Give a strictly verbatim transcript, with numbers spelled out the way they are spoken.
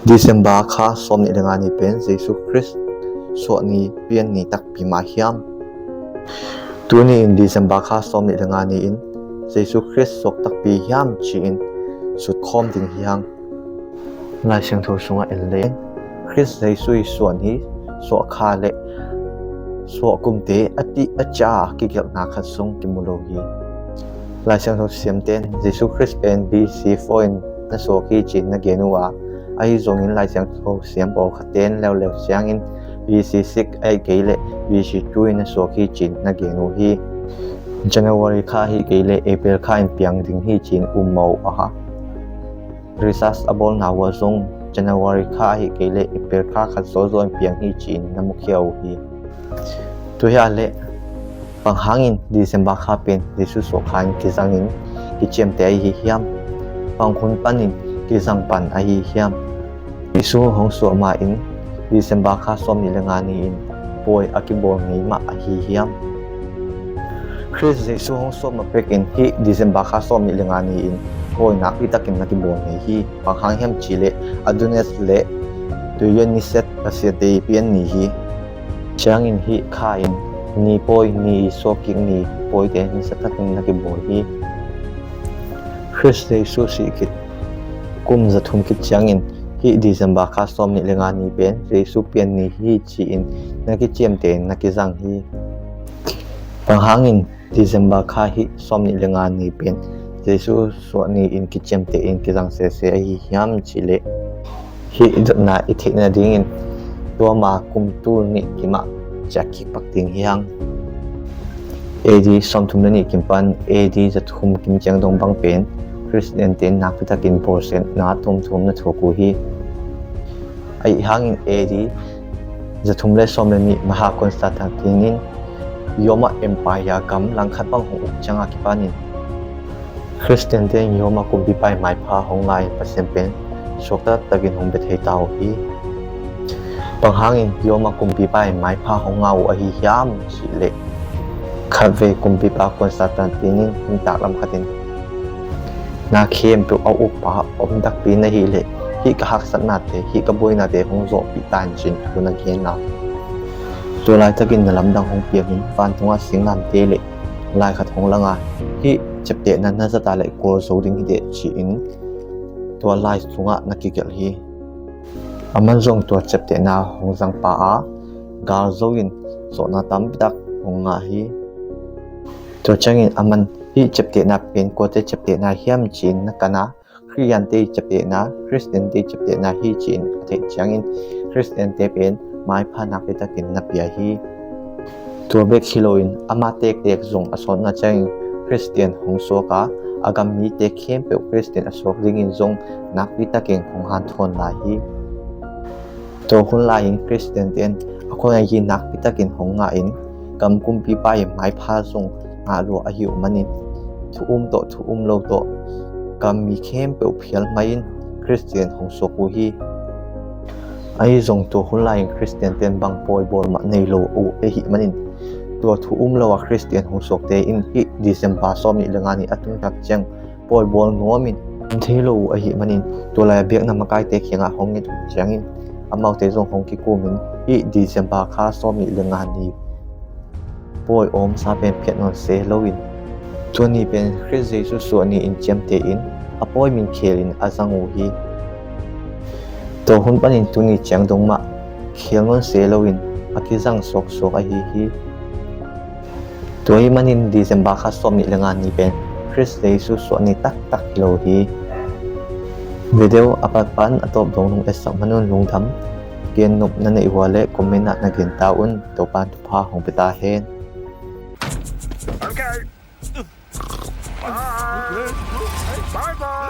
December kha sawmnih le nga ni pen Jesu Khrist suah ni, pian ni takpi mah hiam? Tuni in December kha sawmnih le nga ni in Jesu Khrist suak takpi hiam ci-in sutkhawm ding hi hang. Lai Siangtho sungah en le Khrist Jesu i suah ni, suah kha le suah kumte a tih a ciah a kigelhna khat zong kimu lo hi. Lai Siangtho siamten Jesu Khrist pen B C four in na suak hi ci-in na gen uh a, ahi zongin Lai Siangtho siam pawlkhatten leuleu ciangin B C six ahih kei leh B C two in na suak hi ci-in na gen uh hi. January kha ahih kei leh April kha in piang ding hi ci-in um mawk uh a, research a bawlna uh ah zong January kha ahih kei leh April kha khat zawzaw in piang hi ci-in na mukhia uh hi. Tua hi a leh bang hangin December kha pen Jesu suah kha in kizangin kiciamteh ahi hiam? Bang hun panin kizang pan ahi hiam? Jesu hong suah ma-in December kha sawmnih le nga ni-in pawi a kibawl ngei mah ahi hiam? Khrist Jesu hong suah ma pekin hih December kha sawmnih le nga ni-in pawi nakpi takin na kibawl ngei hi. Bang hang hiam cihleh Adonis le Dionysius pasiante i pian ni hi. Ciangin hih kha in ni pawi, ni i suakkik ni pawite nisa takin na kibawl hi. Khrist Jesu sih khit kum zathum khit ciangin hih December kha sawmnih le nga ni pen Jesu pian ni hi ci-in na kiciamteh in na kizang hi. Bang hangin December kha hih sawmnih le nga ni pen Jesu suah ni-in kiciamteh in kizang sese ahi hiam cihleh hih dotna i theih nadingin tua ma kum tul nih kimah ciah kik pak ding hi hang. A D sawmthum le nih kim pan A D zathum kim ciang dong bang pen Khristiante in nakpi takin bawlsiatna thumthum na thuak uh hi. Ahi hangin A D zathum le sawm le nih Maha Constantine in Roma Empire gam langkhat bang hong uk ciang a kipanin Khristiante in Roma kumpipa i maipha hong ngah in Pasian pen suakta takin hong bia thei ta uh hi. Bang hangin Roma kumpipa i maipha hong ngah uh ahi hiam cihleh khatvei kumpipa Constantine in nuntaklam khatin na khempeuh a ukpa om takpi na hih leh hih ka haksatnate, hih ka buainate hong zawhpih ta in ci-in thu na gen a, tua laitakin na lamdang hong piangin vantungah singlamteh le lai khat hong lang a, hih ciaptehna na zat a leh gualzo ding hi teh ci-in tua lai sungah na kigelh hi. Aman zong tua ciaptehna hong zangpa a, galzo in zawhna tampitak hong ngah hi. Tua ciangin aman hih ciaptehna pen kuate ciaptehna hiam ci-in na kan a, Khristiante ciaptehna, Khristiante ciaptehna hi ci-in a theih ciangin Khristiante pen maipha nakpi takin na pia hi. Tua bek hi loin ama tektek zong a sawtna ciangin Khristian hong suak a, a gam mite khempeuh Khristian a suak dingin zong nakpi takin hong hanthawn lai hi. Tua hun lai-in Khristiante in a khuanayi nakpi takin hong ngah in gam kumpipa i maipha zong ngah lua ahi uh manin thu um tawh thu um lo tawh gam mi khempeuh phial mai-in Khristian hong suak uh hi. Ahi zong tua hun lai-in Khristiante in bang pawi bawl mah nei lo uh ahih manin tua thu um lo a Khristian hong suakte in hih December sawmnih le nga ni a tungtak ciang pawi bawl nuamin om thei lo uh ahih manin tua lai a biakna makaite kiangah hong nget uh ciangin amaute zong hong kikumin hih December kha sawmnih le nga ni pawi awmsa pen phiat nawn se loin tua ni pen Khrist Jesu suah ni-in ciamteh in a pawi min khelin a zang uh hi. Tua hun panin tuni ciang dong mah khel nawn se loin a kizang suaksuak ahi hi. Tua ahih manin December kha sawmnih le nga ni pen Khrist Jesu suah ni taktak hi lo hi. Video a pat pan a tawp dong nong etsak man un lungdam. Gen nop na neih uh a leh comment ah na gen ta un. Topa'n thupha hong pia ta hen. Okay. Bye. Bye bye.